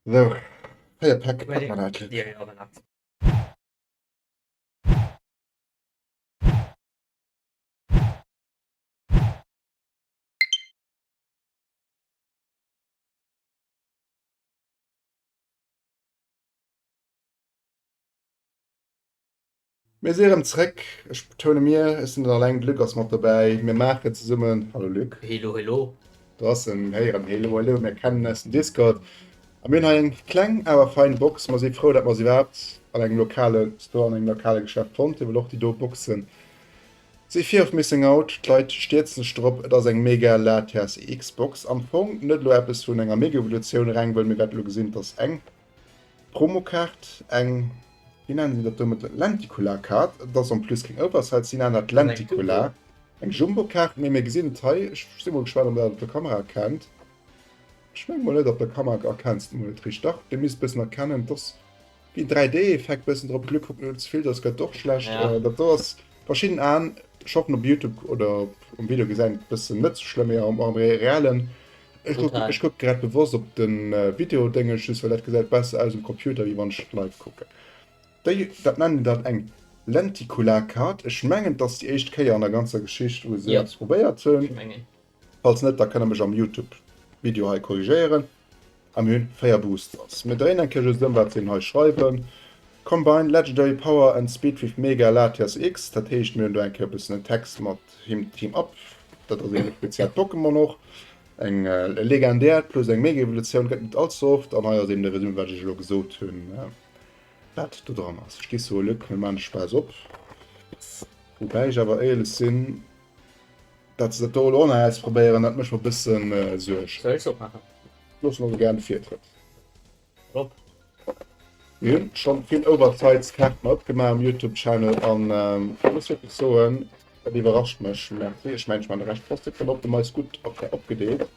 Sou, 4 Päck, pack mer dat. Ja, ja, aber nackt. Mir si erëm zréck. Ech betoune mir, ech sinn net alleng, de Luc ass mat dobäi. Mir maachen zesummen, hallo Luc. Hello, hello. Do ass en, héieren, hello, hello. Mir kennen eis den Discord. A mir hunn hei eng kleng awer fein Box. Mer si frou, dat mer se iwwerhaapt an engem lokale Store, an engem lokale Geschäft fonnt hunn, well och déi do Boxen si Fear of Missing Out. D'Leit stierzen sech drop. Et ass eng mega Latias EX Box. Am Fong net elo eppes vun enger Mega-Evolutioun reng, wëll mir wäerte elo gesinn, et ass eng Promokaart, eng, wéi nennen se dat do mat Lenticular-Kaart, et ass en plus keng Oversize, si nennen dat Lenticular, eng Jumbo-Kaart, mee mir gesinn et hei, ech si mol gespaant, ob der dat op der Kamera erkennt, ech menge mol net, op der Kamera erkenns de mol net richteg, dach, dir misst e bëssen erkennen, et ass wéi en 3D-Effekt bëssen drop, Glück kuckt net ze vill, soss gëtt et och schlecht, dat do ass verschidden Aen, ech hoffen op Youtube oder um Video gesäit et bëssen net sou schlëmm, mee am reellen Ech kuck, ech kuck grad bewosst op den Video Déngesch, just well dat gesäit besser aus um Computer wéi wann ech et live kucken. Déi, dat nennen een dann eng Lenticular Card. Ech mengen et ass déi éischt Kéier an der ganzer Geschicht wou se eppes probéiert hunn. Falls net, da kënnt der mech am Youtube Video hei korrigéieren. A mir hunn 4 Boosters. Mir dréinen eng Kéier just ëm wat se hei schreiwen. Combine Legendary Power and Speed with Mega Latias X. Dat heescht mir hunn do eng Kéier e bëssen en Text mat him Team Up. Dat ass eben e speziellt Pokémon och. Eng legendär plus eng Mega-Evolutioun gëtt net all ze oft. An hei ass eben de Resumé wat ech elo gesot hunn, wat do dran ass. Ech gi soe Luc, mir maachen de Spaass op. Woubäi ech awer éierlech sinn, dat se dat do elo och nach ausprobéieren, dat mécht mer e bëssen Suerg. Soll ech se opmaachen? Loosse mer se gär de Virtrëtt. Op. Mir hunn schonn vill Oversize Kaarten opgemaach um Youtube Channel an ech muss wierklech soen, dat iwwerrascht mech. Merci. Ech mengen, ech maachen de Rescht trotzdem dann op. De mais gutt op opgedeelt.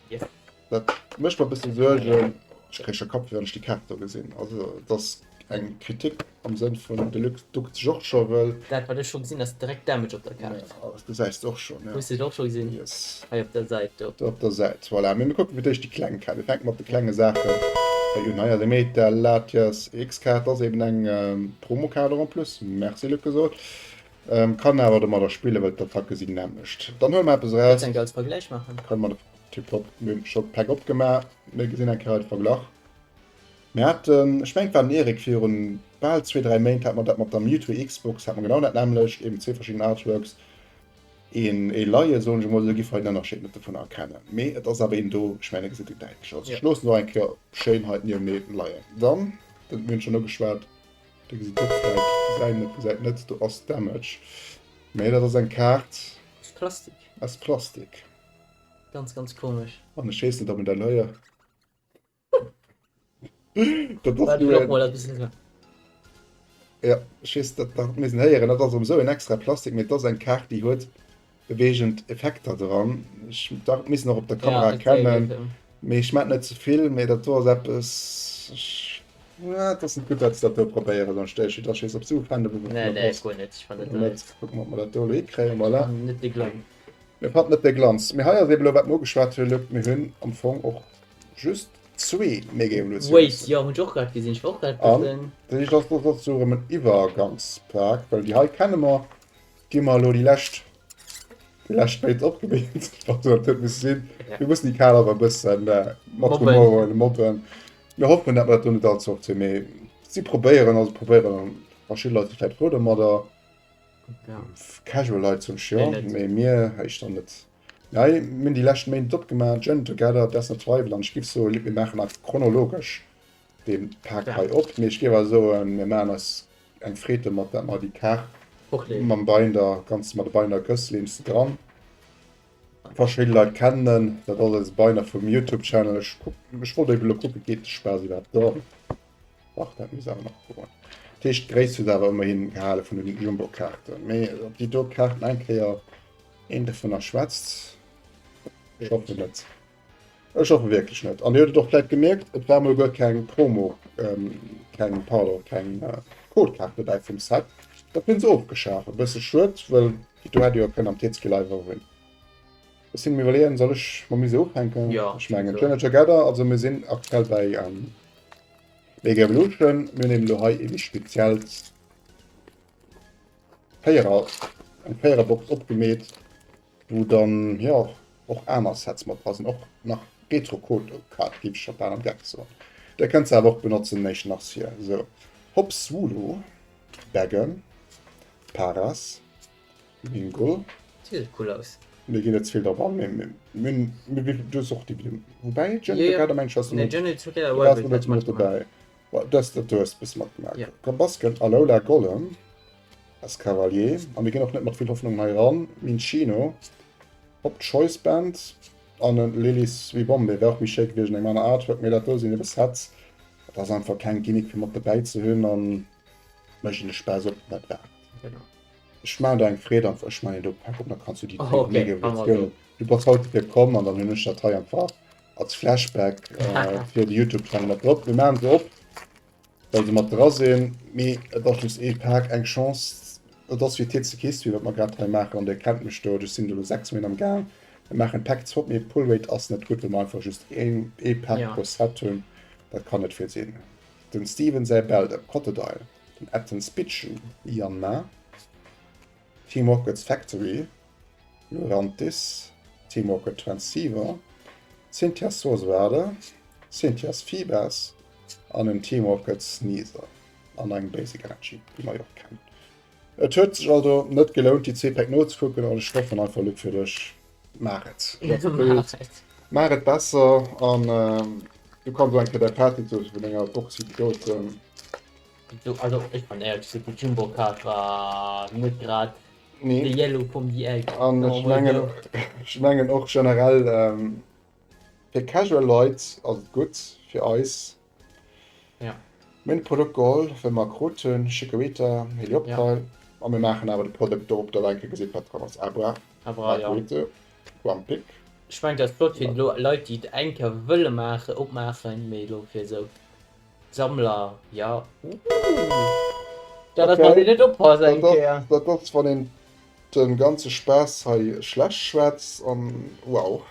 Yes. Dat mécht mer e bësse Suergen. Ech kréich scho Kappwéi wann ech déi Kaart do gesinn. Also et ass eng Kritik am Sënn vun de Luc duckt sech och scho wëll. Dat wat ech scho gesinn ass direkt Damage op der Kaart. Ja, dat gesäis de och schonn, ja. Hues de et och scho gesinn? Yes. Hei op der Säit do. Do op der Säit, voilà. Mee mir kucke fir d'éischt déi kleng Kaart. Mir fänke mat de klenge Saachen hei un. Hei ass eng Meta Latias X-Kaart. Dat ass eben eng Promokaart och en plus. Merci Luc gesot. Kann awer domadder spillen, well d'Attacke sinn nämmlecht. Dann huele mer eppes eraus. Kanns eng als Vergläich maachen. Kënne mer de Tiptop, mir hunn scho d'Päck opgemaach. Mir gesinn eng Kéier hei de Verglach. Mir haten, ech mengen et war den Eric, virun bal zwee, dräi Méint hate mer dat mat der Mewtwo X-Box, hate mer genau dat nämmlecht, eben zwee verschidden Artworks, een ee Laie, soen ech emol esou, giff hei den Ënnerscheed net dovunner erkennen, mee et ass awer een do, ech mengen e gesäit een däitlech. Also ech loossen se och eng Kéier schéin hei niewenee leien. Dann, dat mir hunn schonn ugeschwat, dir gesitt och vläit, gesäit net, gesäit net, do ass Damage, mee dat ass eng Kaart. Aus Plastik. Aus Plastik. Ganz, ganz komesch. An ech weess net, ob een dat elo héiert. Dat ass nur mal dat bisschen Ja, ech weess, dat dat missen héieren. Dat ass erëm esou en extra Plastik, mee et ass eng Kaart, déi huet beweegend Effekter dran. Ech dat missen och op der Kamera ja, erkennen. Mee ech mat net ze vill, mee dat do ass eppes. Ech, ja, dat ass net gutt, dat se dat do probéieren, dann stell ech dat weess op se ufände wou Nee, nee, guer net. Ech fand dat net. Kucken, ob mer dat do elo hikréien, voilà. Net de Glanz. Mir fand net de Glanz. Mee hei ass eben elo wat mer ugeschwat hunn, Luc, mir hunn am Fong och just zwee Mega-Evolutiounen. Wait, jo, hunn ech och grad gesinn. Ech war och grad An bëssen. dat heescht, dat ass dat sou erëm en Iwwergangspak, well déi hei kenne mer, déi hu mer elo déi lescht, déi lescht Méint opgebilt, wat dat huet misse sinn. Ja. Mir mussen déi Kal awer e bëssen mat Mobben. Humor huelen, mobben. Mir hoffen, datt mer dat do net all ze oft hunn, mee si probéieren, also probéieren verschidde Leit si vläicht frou domadder. Ja. Casual Leit soen ech jo, Nee, net. mee mir éischter net. Nei, mir hunn déi lescht Méint opgemaach, Journey Together, Death Not Rival, an ech giff soen, mir maachen einfach chronologesch dee Pak Ja. hei op. Mee ech géif awer soen, mir maachen eis eng Freed domat, dat mer déi Kaart Hochleeën. mam Binder, ganz mat de Binder Gëssleems dran. Verschidde Leit kennen en, dat ass eise Binder vum YouTube Channel. Ech kuck, ech wollt eben elo kucken, geet de Spaass iwwerhaapt dran? Dach, dat misst awer nach goen. Dat heescht, d'Gréisst huet awer ëmmerhin gehale vun den Jumbo-Kaarten. Mee ob déi do Kaarten eng Kéier een dovunner schwätzt, ech hoffen net. Ech hoffe wierklech net. An Dir hutt et och vläicht gemierkt, et war mol guer keng Promo, keng, pardon, keng Codekaart dobäi vum Set. Dat hunn se ofgeschaf. E bësse schued, well déi do hätt Dir jo kënnen am TCG Live och hunn. Ech sinn um Iwwerleeën, soll ech mam Musée ufänken? Jo, Ech mengen, so. Journey Together, also mir sinn aktuell bei. Mega Evolution, mir hunn eben elo hei ee méi speziellt Véierer, eng Véiererbox opgemeet, wou dann, jo, och aner Sets mat dra sinn, och nach Retro-Code-Card, géif ech scho bal am Geck soen. Där kënnt se awer och benotzen, Nation ass hier. Sou, Hop Swulu, Bagon, Paras, Wingull. Sieht cool aus. Mir ginn net ze vill drop an, mee mir hunn, du hues och déi Video, woubäi Journey to Gator mengen ech ass net, du waars net mat dobäi. Du hues e bësse matgemaach. Ja. Combusken, Alola Golem, Escavalier, a mir ginn och net mat vill Hoffnung hei eran, Minccino, Hop Choice Band an en Lillie's Ribombe. Wär och méi schéi gewiescht an engem aner Artwork, mee dat do sinn ebe Sets, dat ass einfach keng Gimmick fir mat dobäi ze hunn an mécht een de Spaass op, dat war et. Genau. Ech maachen der eng Freed einfach, ech maachen een do Pak op, da kanns du déi Oh, okay, Mega machen wir Evolution. Du bass haut dofir komm an dann hunn ech dat hei einfach als Flashback fir de Youtube Channel mat drop. Mir maachen se op, well se mat dra sinn, mee et ass just ee Pak, eng Chance. Et ass wéi d'Hitze Kist, wéi wat mer grad hei maachen an Dir kennt mech do, ech sinn do elo 6 Méint am Gaang. Mir maachen Pack zwou, mee Pull Rate ass net gutt, well mer einfach just een ee Pak Ja. pro Set hunn. Dat kann net vill sinn. Den Steven säi Beldum, Cotodile, den Ethan Spitchu, Yanma, Team Rocket's Factory, Lurantis, Team Rocket Transceiver, Cynthia's Sorcerer, Cynthia's Feebas an en Team Rocket Sneasel an eng Basic Energy, déi mer jo och kennen. Et huet sech also net gelount déi zwee Päck nozekucken an ech hoffen einfach Luc fir dech, maach et. Maach et besser an du kanns och eng Kéier däi Fazit soe vun denger Box wéi déi doten. Also ech fannen éierlech gesot déi Jumbo Card war net grad Nee. The yellow from the egg. An ech mengen, ech mengen och generell ähm, fir casual Leit ass et gutt, fir eis. Ja. Mir hunn d'Produkt geholl, wéi mer krut hunn, Chikorita, Helioptile. Ja. A mir maachen awer de Produkt do op, datt eng Kéier gesitt, wat dran ass. Abra, Abra, ja. Makuhita, Grumpig. Ech mengen, dat ass flott fir elo Leit, déi et eng Kéier wëlle maachen, opmaachen, mee elo fir esou Sammler, ja. Dat ass, wann een net oppasst eng Kéier. Dat ass, wann een de ganze Spaass hei schlecht schwätzt an wow.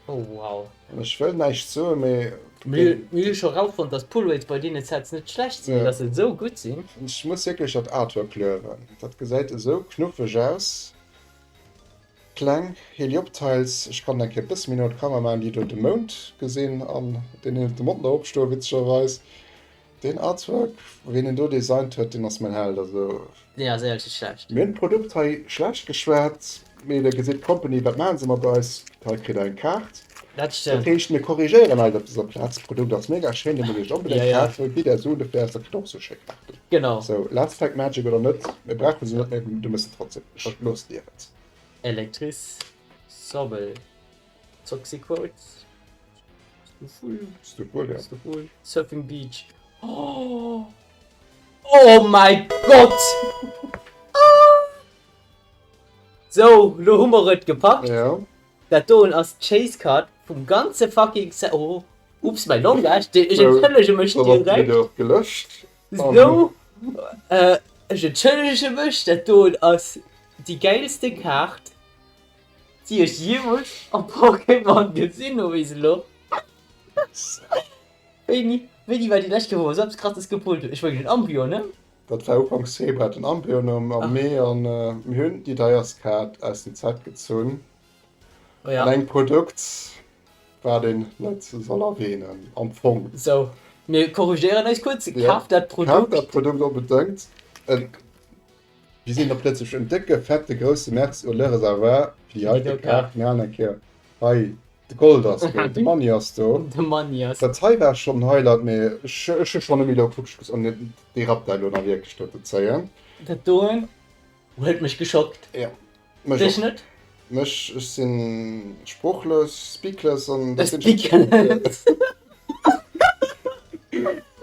Oh wow. An ech wëll näischt soen, mee. Mir hu scho rausfonnt, dass Pullrates bei deene Sets net schlecht sinn, mee dass se esou gutt sinn. Ech muss wierklech dat Artwork luewen. Dat gesäit esou knuffeg aus. Kleng Helioptiles, ech kann eng Kéier bësse méi no d'Kamera maachen, déi do de Mound gesinn an deen huet de Mond nach opstoen, witzegerweis. Deen Artwork, ween en do designt huet, deen ass mäin Held, also. Deen ass éierlech net schlecht. Mir hunn d'Produkt hei schlecht geschwat, mee der gesitt d'Company, wat maache se mat eis? Hei kritt der eng Kaart. Dat stëmmt. Dat heescht, mir korrigéieren eis op dëser Plaz. D'Produkt ass mega schéin, dir musst iech onbedéngt Ja, ja. kafen. Gitt är Suen dofir aus, da kritt der och sou schéi Kaarten. Genau. Sou, Last Pack Magic oder net, mir brauche se net, mee du méchs se trotzdem. Ech looss dir et. Elektris, Sobel, Toxicroak, Stufull, Stufull, ja. Stufull, Surfing Beach. Oh, oh mäi Gott! Sou, lo hu mer et gepackt. Ja. Dat doen ass d'Chase Card vum ganze fucking Set. Oh, ups, mäi Langage, ech entschëllege mech direkt. Video gelöscht. Sou, ech entschëllege mech, dat doen ass déi gäilste Kaart, déi ech jeemools am Pokémon gesinn hu bis elo. Wéini, wéini war déi lescht Kéier, wou mer esou eppes Krasses gepullt hunn? Ech mengen den Umbreon, ne? Dat war ufanks Februar den Umbreon am Mee an mir hunn déi deierst Kaart aus dem Set gezunn. Oh ja. An engem Produkt, wat een net soll erwähnen am Fong. Sou, mir korrigéieren eis kuerz, Kaaft dat Produkt! Kaaft dat Produkt onbedéngt! Mir sinn op plëtzlech en décke, fette, grousse Merci un Le Reservoir fir déi heite Kaart. Mir halen eng Kéier hei, de Gold ass do, de Money ass do. De Money ass. Dat hei war schonn en Highlight, mee ech hu schonn net méi elo gekuckt, ech muss dee Raptor elo nach wierklech do ze zéien. Dat doen huet mech geschockt. Jo, mech Dech och. net? Mech, ech sinn sproochlos, speakless an dat sinn Speakless.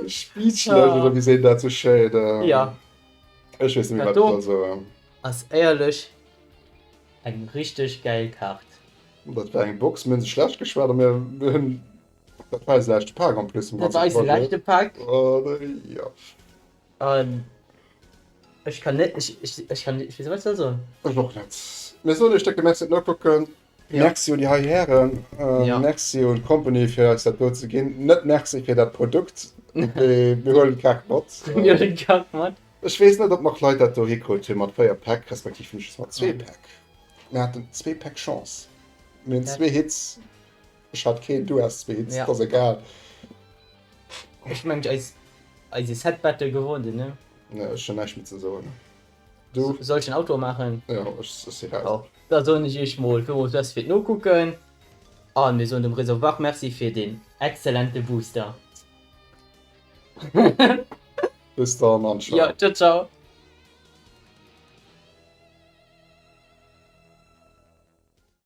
Speechless oder wéi seet een dat sou schéin? Jo. Ech weess net méi Dat wat do ech soll soen. ass éierlech eng richteg gäil Kaart. Dat war eng Box, mir hunn se schlecht geschwat a mir hunn, dat war eise leschte Pak en plus vum Dat war ganze eise Projet. leschte Pak. Jo. An ech kann net, ech, ech, ech kann, ech weess net wat ech soll soen. Ech och net. Mir soen iech décke Merci fir d'Nokucken. Ja. Merci un déi hei Hären. Ja. Merci un d'Company fir eis dat do ze ginn. Net Merci fir dat Produkt. Mee mir huelen d'Kaart mat. Mir huelen d'Kaart mat. Ech weess net, ob nach Leit dat do hikrut hunn mat 4 Päck, respektiv hunn ech es mat zwee Päck. Mir haten zwee Päck Chance. Mir hunn zwee Hits. Ech hat keen, du has zwee Hits, Ja. et ass egal. Ech mengen eis eise Set Battle gewonnen, ne? Ne, ech hunn näischt méi ze soen. Du? Soll ech den Outro maachen? Jo, ech si raus. Jo, da soen ech iech mol villmools Merci fir d'Nokucken an mir soen dem Reservoir Merci fir deen exzellente Booster. Bis dann an ciao. Jo, ciao ciao.